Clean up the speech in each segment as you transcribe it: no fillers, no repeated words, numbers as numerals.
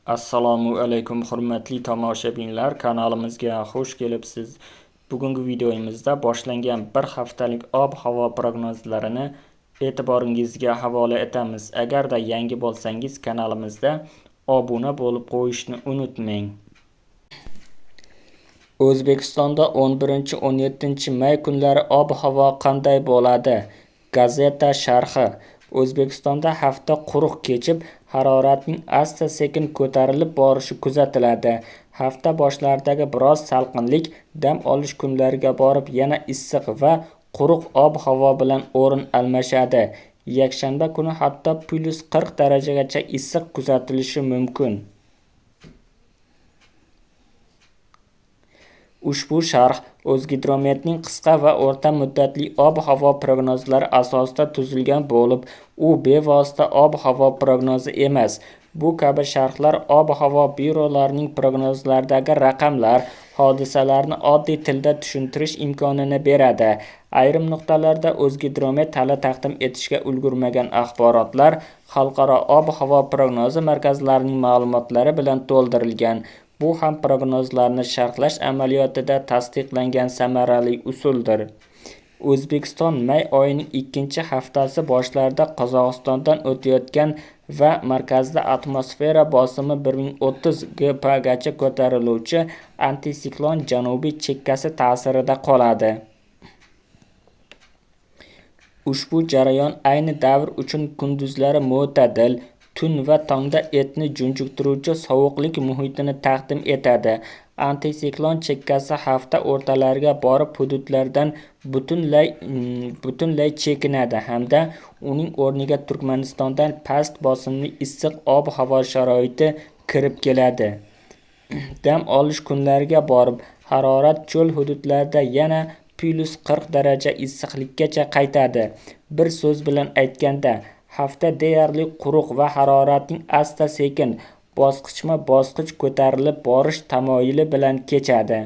Assalomu alaykum hurmatli tomoshabinlar, kanalimizga xush kelibsiz. Bugungi videomizda boshlangan bir haftalik ob-havo prognozlarini e'tiboringizga havola etamiz. Agarda yangi bo'lsangiz kanalimizda obuna bo'lib qo'yishni unutmang. O'zbekistonda 11-17 may kunlari ob-havo qanday bo'ladi? Gazeta sharhi. O'zbekistonda hafta quruq kechib, haroratning asta-sekin ko'tarilib borishi kuzatiladi. Hafta boshlaridagi biroz salqinlik dam olish kunlariga borib yana issiq va quruq ob-havo bilan o'rin almashadi. Yakshanba kuni hatto +40 darajagacha issiq kuzatilishi mumkin. Ushbu sharh O'zgidrometning qisqa va o'rta muddatli ob-havo prognozlari asosida tuzilgan bo'lib, u bevosita ob-havo prognozi emas. Bu kabi sharhlar ob-havo byurolarining prognozlaridagi raqamlar, hodisalarni oddiy tilda tushuntirish imkonini beradi. Ayrim nuqtalarda O'zgidromet hali taqdim etishga ulgurmagan axborotlar xalqaro ob-havo prognozi markazlarining ma'lumotlari bilan to'ldirilgan. Bu ham prognozlarni sharhlash amaliyotida tasdiqlangan samarali usuldir. O'zbekiston may oyining ikkinchi haftasi boshlarida Qozog'istondan o'tayotgan va markazida atmosfera bosimi 1030 GPgacha ko'tariluvchi antisiklon janubiy chekkasi ta'sirida qoladi. Ushbu jarayon ayni davr uchun kunduzlari mo'tadil, tun va tongda etni junjiktiruvchi sovuqlik muhitini taqdim etadi. Antisiklon chekkasi hafta o'rtalariga borib hududlardan butunlay chekinadi hamda uning o'rniga Turkmanistondan past bosimli issiq ob-havo sharoiti kirib keladi. Dam olish kunlariga borib harorat cho'l hududlarida yana +40 daraja issiqlikkacha qaytadi. Bir so'z bilan aytganda, hafta deyarli quruq va haroratning asta-sekin bosqichma-bosqich ko'tarilib borish tamoyili bilan kechadi.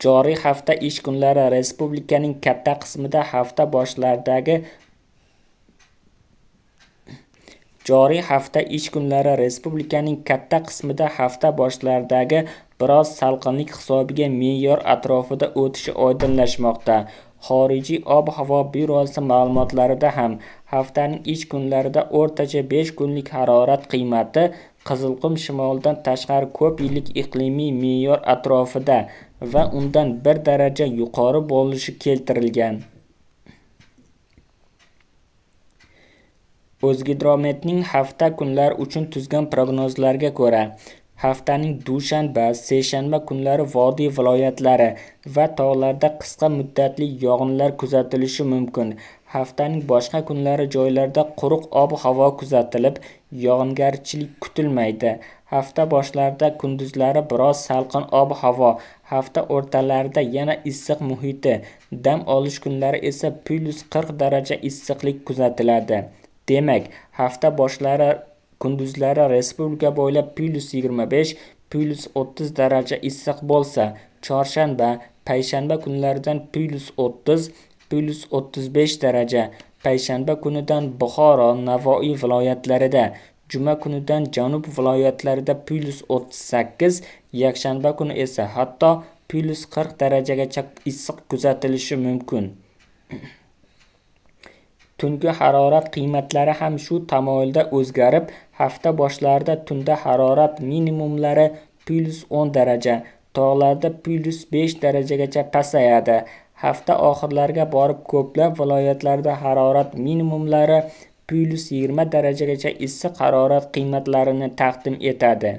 Joriy hafta ish kunlari respublikaning katta qismida hafta boshlaridagi Joriy hafta ish kunlari respublikaning katta qismida hafta boshlaridagi biroz salqinlik hisobiga me'yor atrofida o'tishi oydinlashmoqda. Xorijiy ob-havo byurosi ma'lumotlarida ham haftaning ish kunlarida o'rtacha 5 kunlik harorat qiymati Qizilqum shimolidan tashqari ko'p yillik iqlimiy me'yor atrofida va undan 1 daraja yuqori bo'lishi keltirilgan. O'zgidrometning hafta kunlari uchun tuzgan prognozlariga ko'ra, haftaning dushanba, seshanba kunlari vodiy viloyatlari va tog'larda qisqa muddatli yog'inlar kuzatilishi mumkin. Haftaning boshqa kunlari joylarda quruq ob-havo kuzatilib, yog'ingarchilik kutilmaydi. Hafta boshlarida kunduzlari biroz salqin ob-havo, hafta o'rtalarida yana issiq muhiti, dam olish kunlari esa +40 daraja issiqlik kuzatiladi. Demak, hafta boshlari kunduzlari respublika bo'ylab +25, +30 daraja issiq bo'lsa, chorshanba, payshanba kunlaridan +30, +35 daraja, payshanba kunidan Buxoro, Navoiy viloyatlarida, juma kunidan janub viloyatlarida +38, yakshanba kuni esa hatto +40 darajagacha issiq kuzatilishi mumkin. Tungi harorat qiymatlari ham shu tamoyilda o'zgarib, hafta boshlarida tunda harorat minimumlari +10 daraja, tog'larda +5 darajagacha pasayadi. Hafta oxirlariga borib ko'plab viloyatlarda harorat minimumlari +20 darajagacha issiq harorat qiymatlarini taqdim etadi.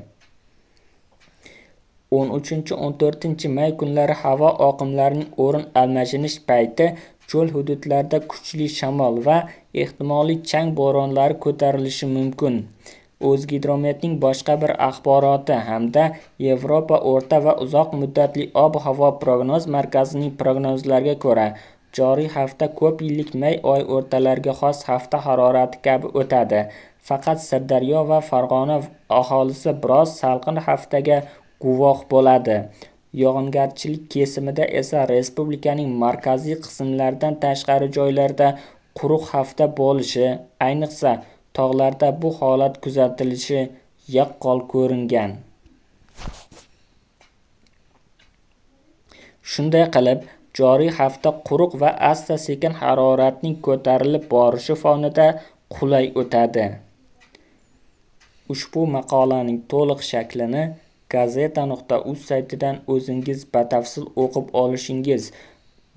13-14 may kunlari havo oqimlarining o'rin almashinish payti cho'l hududlarida kuchli shamol va ehtimoliy chang bo'ronlari ko'tarilishi mumkin. O'zgidrometning boshqa bir axboroti hamda Yevropa o'rta va uzoq muddatli ob-havo prognoz markazining prognozlariga ko'ra, joriy hafta ko'p yillik may oyi o'rtalariga xos hafta harorati kabi o'tadi. Faqat Sirdaryo va Farg'ona aholisi biroz salqin haftaga guvoh bo'ladi. Yog'ingarchilik kesimida esa respublikaning markaziy qismlaridan tashqari joylarda quruq hafta bo'lishi, ayniqsa Tog'larda bu holat kuzatilishi yaqqol ko'ringan. Shunday qilib, joriy hafta quruq va asta-sekin haroratning ko'tarilib borishi fonida qulay o'tadi. Ushbu maqolaning to'liq shaklini gazeta.uz saytidan o'zingiz batafsil o'qib olishingiz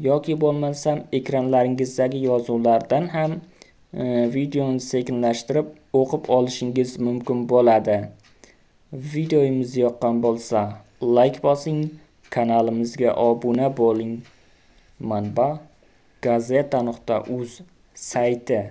yoki bo'lmasam ekranlaringizdagi yozuvlardan ham videoni sekinlashtirib o'qib olishingiz mumkin bo'ladi. Videomiz yoqqan bo'lsa, like bosing, kanalimizga obuna bo'ling. Manba: gazeta.uz sayti.